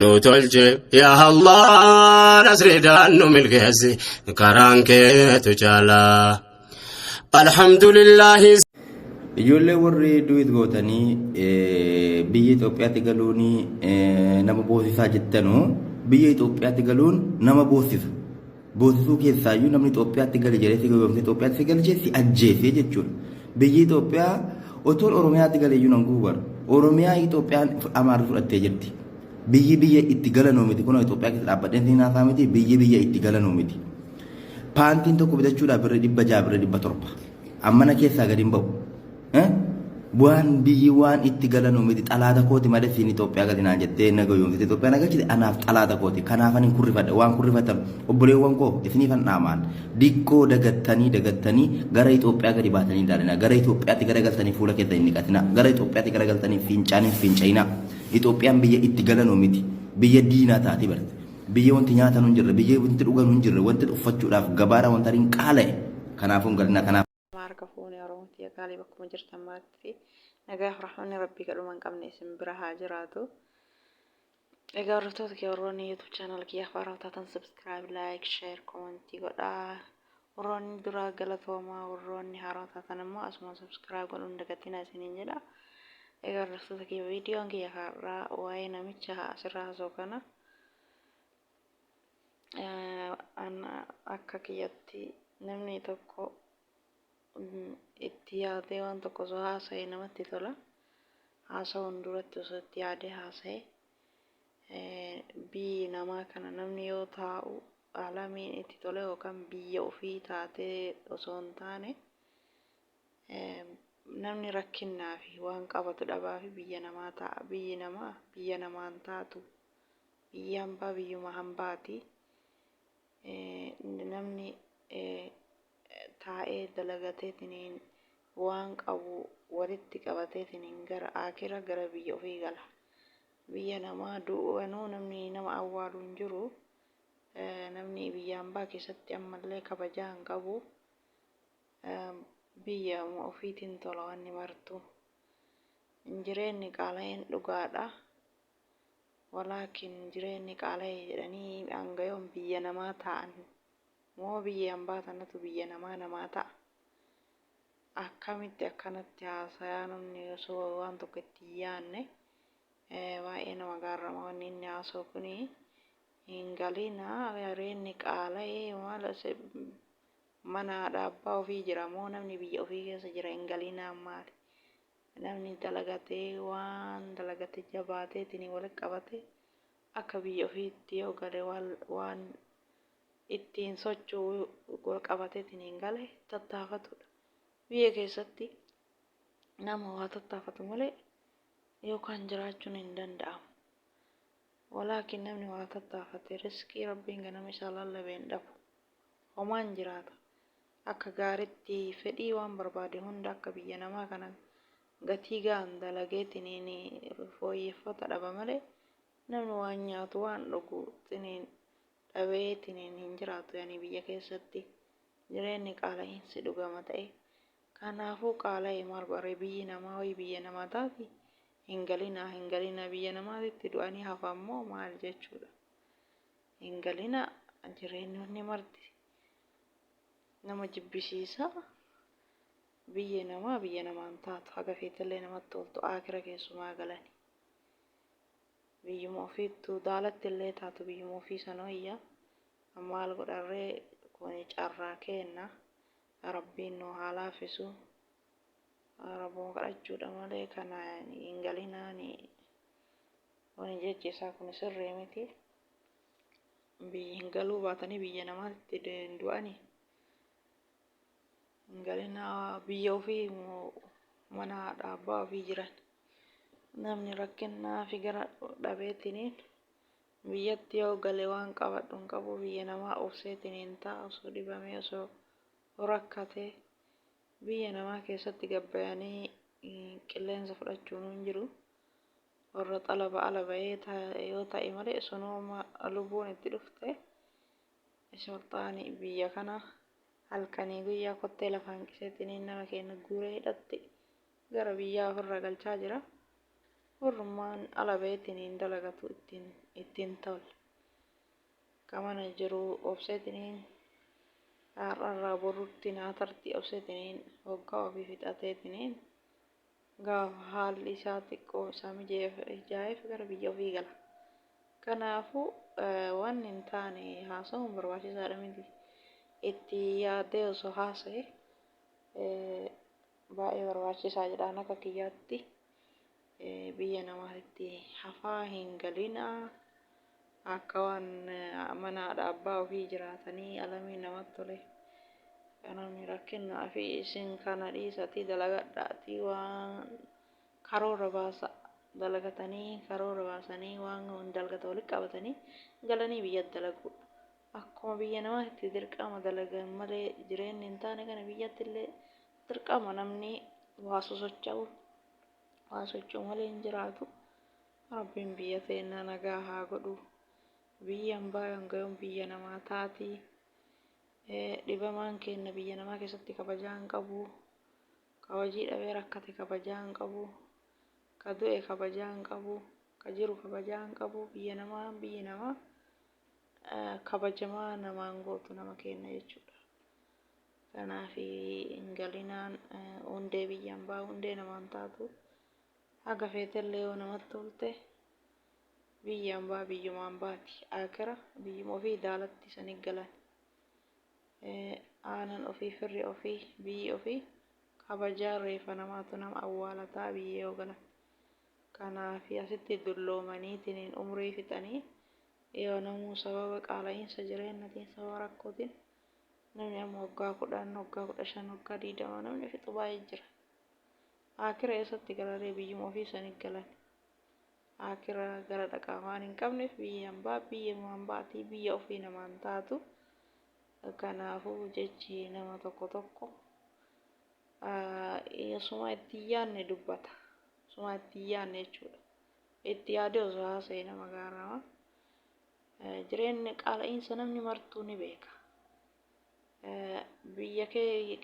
Nu tolche yaa Allah, nasriidhaan nu milkeessi, karaan keetu caalaa. Alhamdulillahi. Ijoollee warri duwit gootanii biyya Itoophiyaatti galuun nama boosisaa jettanu, biyya Itoophiyaatti galuun nama boosisa. Boosisuu keessaayyuu namni Itoophiyaatti gale jedhee si goyoomsee Itoophiyaatti si galchee si ajjeesee jechuudha. Biyyi Itoophiyaa otoon Oromiyaatti galeeyyuu nan gubu bara. Oromiyaa Itoophiyaan Amaarri fudhattee jirti. Biyyi biyya itti galanuu miti, kunoo Itoophiyaa keessa dhaabbadheen siin haasaa miti, biyyi biyya itti galanuu miti. Paantiin tokko bitachuudhaaf birrii 600, birrii 700. Ammana keessaa gadi hin ba'u. Waan biyyi waan itti galanuu miti, xalaata kooti malee siin Itoophiyaa gali naan jettee na goyoomsite Itoophiyaa na galchite, anaaf xalaata kooti. Kanaaf ani kurrifadhe, waan kurrifatan obboleewwan koo isiniifan dhaamaan. Diqqoo dagattanii dagattanii gara Itoophiyaa gadi baatanii ilaalina. Gara Itoophiyaatti gara galtanii fuula keessa hin dhiqatina. Gara Itoophiyaatti gara galtanii fincaan hin finca'ina. Itoophiyaan biyya itti galanuu miti. Biyya diinaa taatee barte. Biyya wanti nyaatan hin jirre, biyya wanti dhugan hin jirre, wanti uffachuudhaaf gabaadhaan wanta hin qaala'e. Kanaafuu hin galinaa. Kanaaf. Harka fuune Oromoo tiyya qaalii, bakkuma jirtan maratti nagaaf rahmanni Rabbii kadhuma hin qabne isin bira haa jiraatu. Egaa hordoftoota kiyya, warroonni YouTube channel kiyyaaf haaraa taatan subscribe, like, share, comment godhaa. Warroonni duraa galatoomaa, warroonni haaraa taatan immoo asuma subscribe godhuun hin dagatinaa isiniin jedha. Egaa hordoftoota kiyya, viidiyoon kiyya har'aa waa'ee namicha asirraa haasa'u kana. Akka kiyyatti namni tokko itti yaadee waan tokko osoo haasa'e namatti tola. Haasa'uun duratti osoo itti yaadee haasa'e. Biyyi namaa kana namni yoo taa'u alamiin itti tole yookaan biyya ofii taatee osoo hin taane, namni rakkinnaa fi waan qabatu dhabaa fi biyya namaa taa'a. Biyyi namaa biyya namaan taatu. Biyyi hambaa biyyuma hambaati. Namni taa'ee dalagateetiniin waan qabu walitti qabateetiniin gara aakira, gara biyya ofii gala. Biyya namaa du'anuu namni nama awwaalu hin jiru. Namni biyya hambaa keessatti ammallee kabajaa hin qabu. Biyya ofiitiin tola wanni martu. Jireenyi qaala'een dhugaadha. Walaakin jireenyi qaala'e jedhanii hanga yoom biyya namaa taa'an? Moo biyya hambaa tanatu biyya namaa namaa ta'a? Akkamitti akkanatti haasayaa namni osoo waan tokko itti hin yaanne? Baay'ee nama gaarrama wanni inni haasa'u kuni. Hin galina, jireenyi qaala'e maal, mana haadha abbaa ofii jira moo namni biyya ofii keessa jira? Hin galinaa maali? Namni dalagatee, waan dalagate jabaateetiin walitti qabate akka biyya ofiitti yoo gale, waan ittiin socho'u wal qabateetiin hin gale tattaafatudha. Biyya keessatti nama waa tattaafatu malee yookaan jiraachuun hin danda'amu. Walaakin namni waa tattaafate riskii Rabbiin ganama isaa lallabe hin dhabu. Homaan jiraata. Akka gaaritti fedhii waan barbaade hunda akka biyya namaa kana gatii gahan dalageetiniin fooyyeffata dhaba malee, namni waan nyaatu waan dhugu tiniin dhabeetiniin hin jiraatu. Yani biyya keessatti jireenyi qaala'iinsi dhugama ta'e. Kanaafuu qaala'e maal godhare, biyyi namaa wayii biyya namaa taati? Hin galinaa, hin galinaa, biyya namaatitti du'anii hafa ammoo maal jechuudha? Hin galinaa, jireenyonni marti nama jibbisiisa. Biyya namaa biyya namaan taatu, haga feetellee namatti toltu, aakira keessumaa galani. Biyyuma ofiittuu daalatti illee taatu biyyuma ofii sanoyya. Maal godharree, kuni carraa keenna. Rabbiin nu haa laaffisu. Rabbuma kadhachuudha malee kana hin galinaani. Wani jechi isaa kun sirrii miti. Biyyi hin galuu baatanii biyya namaatti hin du'ani. Hin galinaa, biyya ofii mana haadha abbaa ofii jiran. Namni rakkinnaa fi gara dhabeetiniin biyyatti yoo gale waan qabadhu hin qabu, biyya namaa obseetiniin ta'a osoo dhibamee, osoo rakkatee. Biyya namaa keessatti gabbayanii qilleensa fudhachuun hin jiru. Warra xalaba ala bahee yoo ta'e malee, sunuuma lubbuun itti dhufte. Sulxaani biyya kana halkanii guyyaa kottee lafa hanqiseetiniin nama keenya guuree hidhatti gara biyyaa ofirraa galchaa jira. Warrummaan ala baheetiniin dalagatu ittiin ittiin tolle. Ka mana jiru obseetiniin har'arraa borutti naa tartii obseetiniin hoggaa ofii fixateetiniin gaafa haalli isaa xiqqoo isaa mijaa'eef gara biyya ofii gala. Kanaafuu wanni hin taane haasa'uun barbaachisaadha miti. Itti yaadee osoo haasa'e baay'ee barbaachisaa jedhaan akka kiyyaatti. Biyya namaatti hafaa hin galinaa. Akka waan mana haadha abbaa ofii jiraatanii alamii namatti tole. Namni rakkinnaa fi isin kana dhiisatii dalagadhaatii waan karoora baasa dalagatanii karoora baasanii waan dalgata walitti qabatanii galanii biyya dalaguudha. Akkuma biyya namaatti dirqama dalagan malee jireenyi hin taane kana biyyatti illee dirqama namni waa sosocho'u waa socho'u malee hin jiraatu. Rabbiin biyya teenna nagaa haa godhu. Biyya hambaa hangayoon biyya namaa taati. Dhibamaan keenna biyya namaa keessatti kabajaa hin qabu. Ka hojii dhabee rakkate kabajaa hin qabu. Ka du'e kabajaa hin qabu. Ka jiru kabajaa hin qabu. Biyya namaa biyyi namaa kabajamaa namaan gootu nama keenna jechuudha. Kanaaf hin galinaan hundee biyya hambaa hundee namaan taatu. Haga feetellee yoo namatti tolte biyya hambaa biyyuma hambaati. Akira biyyuma ofii daalatti sanii galan. Aanan ofii firri ofii biyyi ofii kabajaa reefa namaatu nama awwaalataa biyya yoo galan. Kanaaf asitti dulloomaniitiin umrii fixanii yoo namuu sababa qaala'iinsa jireenyatiin sababa rakkootiin namni amma waggaa 10, waggaa 15, waggaa 20 namni fixu baay'ee jira. Akira eessatti galaree biyyuma ofii sanii galan. Akira gara dhaqaa waan hin qabneef biyya hambaa biyya hambaatii biyya ofii namaan taatu. Kanaafuu jechi nama tokko tokko suma itti yaadne dubbata. Suma itti yaadne jechuudha. Itti yaadee osoo haasa'e nama gaarama. Jireenyi qaala'iinsa namni martuu ni beeka. Biyya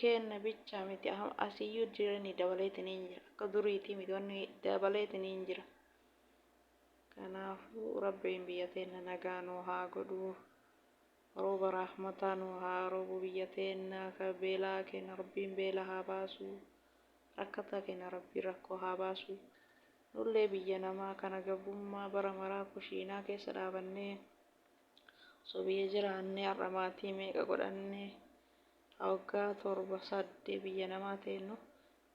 keenya bicha miti asiyyuu jireenyi dabaleetiin hin jira. Akka duriitii miti wanni dabaleetiin hin jira. Kanaafuu Rabbiin biyya teenya nagaa nuu haa godhu. Rooba rahmataa nuu haa roobu biyya teenya ka beelaa keenya Rabbiin beela haa baasu. Rakkataa keenya Rabbiin rakkoo haa baasu. Nullee biyya namaa kana gabrummaa bara maraa kushiinaa keessa dhaabannee osoo biyya jiraannee har'a maatii meeqa godhannee waggaa 7 8 biyya namaa teennu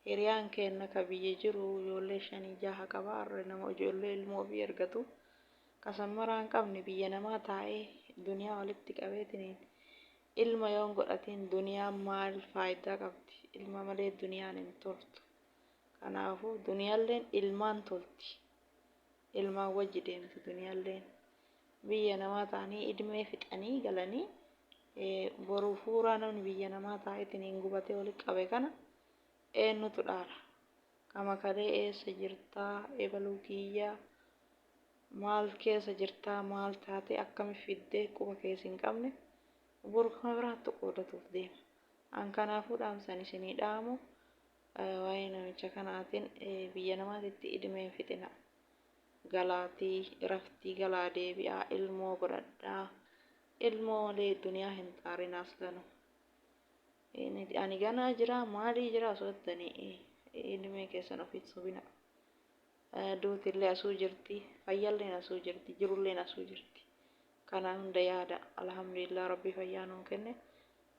hiriyaan keenya ka biyya jiru ijoollee 5 6 qaba har'a nama ijoollee ilmoo ofii ergatu kasammaraa hin qabne biyya namaa taa'ee duniyaa walitti qabeetiniin ilma yoon godhatiin duniyaan maal faayidaa qabdi ilma malee duniyaan hin toltu. Kanaafuu duniyaalleen ilmaan tolti. Ilmaan wajji deemti duniyaalleen. Biyya namaa ta'anii idmee fixanii galanii boru fuuraa namni biyya namaa taa'eetiin gubatee walitti qabe kana eenyutu dhaala? Kama kalee eessa jirtaa? Ebaluu kiyyaa maal keessa jirtaa? Maal taatee akkami fiddee quba keessa hin qabne boru kama biraatti qoodatuuf deema. An kanaafuu dhaamsan isinii dhaamu waa'ee namicha kanaatiin biyya namaatitti idmee fixina. Galaatii raftii galaa deebi'aa ilmoo godhadhaa. Ilmoo malee duniyaa hin xaarinaas lanu. Ani ganaa jira maalii jira osoo jettanii ilmee keessan ofiif sobina. Duutillee asuu jirti, fayyalleen asuu jirti, jirulleen asuu jirti. Kana hunda yaada. Alhamdulillah Rabbi fayyaa nuu kenne.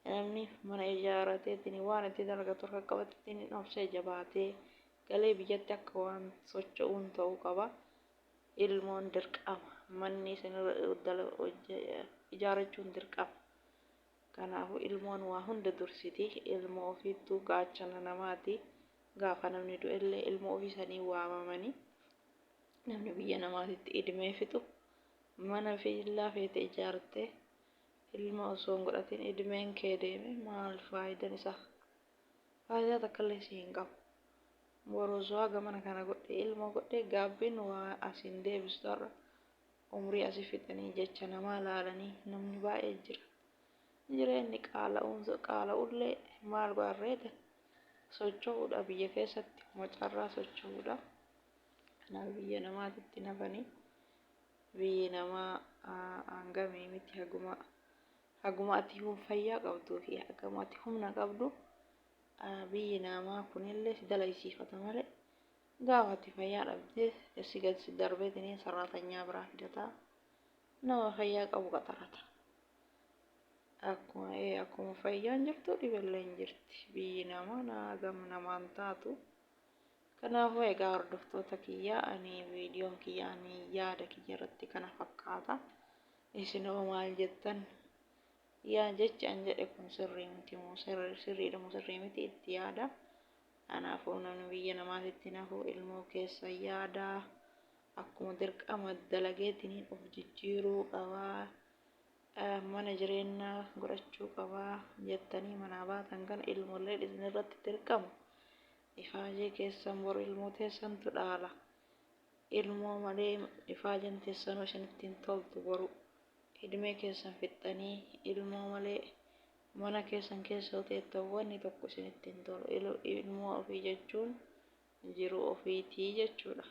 Namni mana ijaarrateetiin waan itti dalagatu harka qabateetiin obsee jabaatee galee biyyatti akka waan socho'uun ta'uu qaba. Ilmoon dirqama. Manni isin ijaarrachuun dirqama. Kanaafuu ilmoon waa hunda dursiti. Ilmoo ofiittuu gaachana namaati. Gaafa namni du'ellee ilmoo ofii sanii waamamanii namni biyya namaatitti idmee fixu mana fiillaa feete ijaarte ilma osoo hin godhatin idmeen kee deeme maal faayidan isaa? Faayidaa takkallee si hin qabu. Boru osoo haga mana kana godhe ilmoo godhe gaabbiin waa asiin deebistu har'a umrii asii fixanii jecha namaa laalanii namni baay'ee jira. Jireenyi qaala'ullee maal godharreete socho'uudha biyya keessatti macarraa socho'uudha. Kanaaf biyya namaatitti hin hafanii. Biyyi namaa hangamii miti, haguma ati fayyaa qabduu fi haguma ati humna qabdu biyyi namaa kunillee si dalaysiifata malee, gaafa ati fayyaa dhabdee si gad si darbeetiniin saraatanyaa biraa fidataa, nama fayyaa qabu qaxarata. Akkuma fayyaan jirtu dhibellee hin jirti. Biyyi namaa hagam namaan taatu. Kanaafuu egaa hordoftoota kiyyaa, ani viidiyoon kiyya ani yaada kiyya irratti kana fakkaata. Isinoo maal jettan? Yaa jechi an jedhe kun sirrii miti moo sirriidha moo sirrii miti, itti yaada. Kanaafuu namni biyya namaatitti nafu ilmoo keessa yaada. Akkuma dirqama dalageetiniin of jijjiiruu qabaa. Mana jireenyaa godhachuu qabaa jettanii manaa baatan kana ilmoolleen isinirratti dirqama. Ifaajee keessan boru ilmoo teessantu dhaala. Ilmoo malee ifaajeen teessanuu isinitti hin toltu boru. Idmee keessan fixxanii ilmoo malee mana keessan keessa yoo teettan wanni tokko isinitti hin tolu. Ilmoo ofii jechuun jiruu ofiitii jechuudha.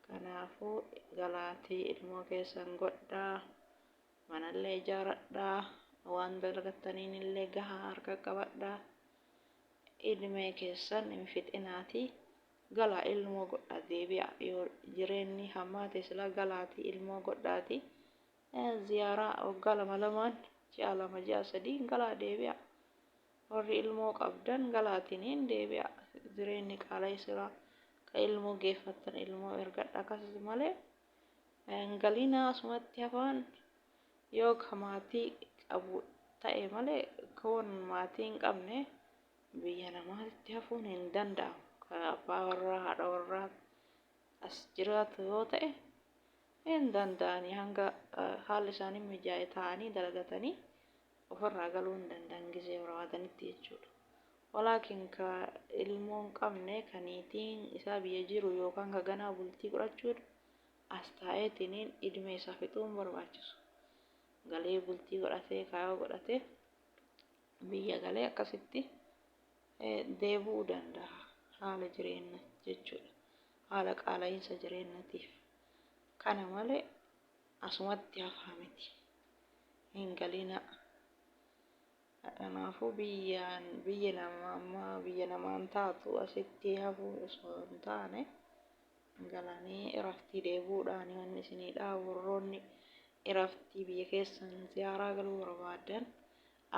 Kanaafuu galaatii ilmoo keessan godhaa. Manallee ijaaradhaa. Waan dalagattaniin illee gahaa harka qabadhaa. Ilmee keessan hin fixinaatii galaa ilmoo godhaa deebi'a. Yoo jireenyi hammaate sila galaatii ilmoo godhaatii ziyaaraa waggaa lama lamaan, ji'a 2, ji'a 3 galaa deebi'a. Warri ilmoo qabdan galaatiniin deebi'a. Jireenyi qaala'ee sila ka ilmoo geeffattan ilmoo ergadha akkasis malee galiinaa asumatti hafaan yoo ka maatii qabu ta'e malee, kan maatii hin qabne biyya namaatti hafuun hin danda'amu. Ka abbaa warraa haadha warraa as jiraatu yoo ta'e hin danda'anii, hanga haalli isaanii mijaa'e ta'anii dalagatanii ofirraa galuu hin danda'an gisee barbaadanitti jechuudha. Walaakin ka ilmoo hin qabne, ka niitiin isaa biyya jiru yookaan ka ganaa bultii godhachuudha as taa'eetiniin idmee isaa fixuu hin barbaachisu. Galee bultii godhatee, kaayoo godhatee biyya galee akkasitti deebi'uu danda'a haala jireenya jechuudha. Haala qaala'iinsa jireenyatiif. Kana malee asumatti hafaa miti. Hin galina. Kanaafuu biyyaan biyya namaa amma biyya namaan taatu asitti hafuu osoo hin taane galanii iraftii deebi'uudhaan wanni isinii dhaabu, warroonni iraftii biyya keessan ziyaaraa galuu barbaadan,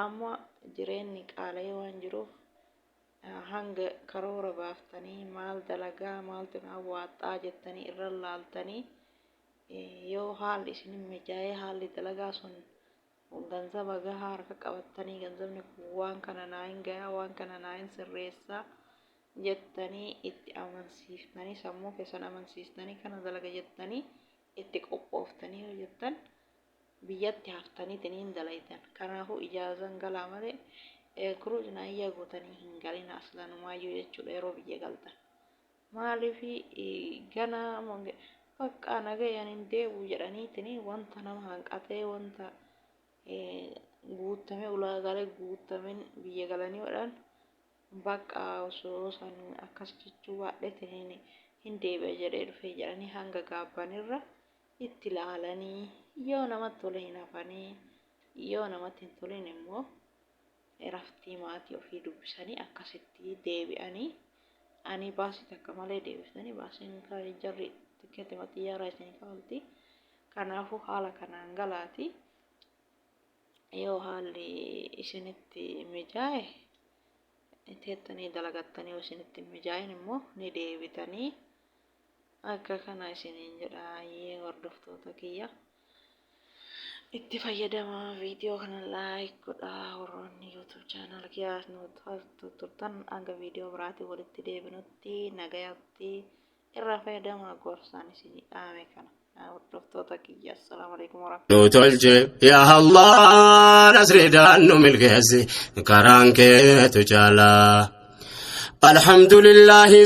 amma jireenyi qaala'ee waan jiruuf hanga karoora baaftanii maal dalagaa maaltu na waaxxaa jettanii irra laaltanii, yoo haalli isin mijaa'ee haalli dalagaa sun ganzaba gahaa harka qabattanii, ganzabni kun waan kana naa hin gahaa, waan kana naa hin sirreessaa jettanii itti amansiiftanii, sammuu keessan amansiistanii, kana dalaga jettanii itti qophooftanii yoo jettan biyyatti haftaniitiin hin dalaytan. Kanaafuu ijaazan galaa malee kuruuj naayyaa gootanii hin galina aslaanumaayyuu jechuudha yeroo biyya galtan. Maaliif gana bakka nagayaan hin deebi'u jedhaniitiin wanta nama hanqatee, wanta guutamee, ulaagaalee guutameen biyya galanii godhan, bakka osoo san akkas jechuu baadheetiin hin deebi'a jedhee dhufee jedhanii hanga gaabbanirra itti ilaalanii, yoo namatti tole hin hafanii, yoo namatti hin tolin immoo raftii maatii ofii dubbisanii akkasitti deebi'anii, ani baasii takka malee deebisanii baasiin jarri tikkeetii xiyyaaraa isinii kafalti. Kanaafuu haala kanaan galaati. Yoo haalli isinitti mijaa'e teettanii dalagattanii, yoo isinitti hin mijaa'in immoo ni deebitanii. Akka kana isiniin jedha hordoftoota kiyya. Itti fayyadamaa, viidiyoo kana like godhaa. Warroonni YouTube channel kiyyaa turtan, hanga viidiyoo biraatiin walitti deebinutti nagayatti irraa fayyadamaa gorsaan isinii dhaame kana. Hordoftoota kiyya, assalaamu alaikum warahmatullahi. Nu tolche yaa Allah, nasriidhaan nu milkeessi, karaan keetu caalaa. Alhamdulillahi.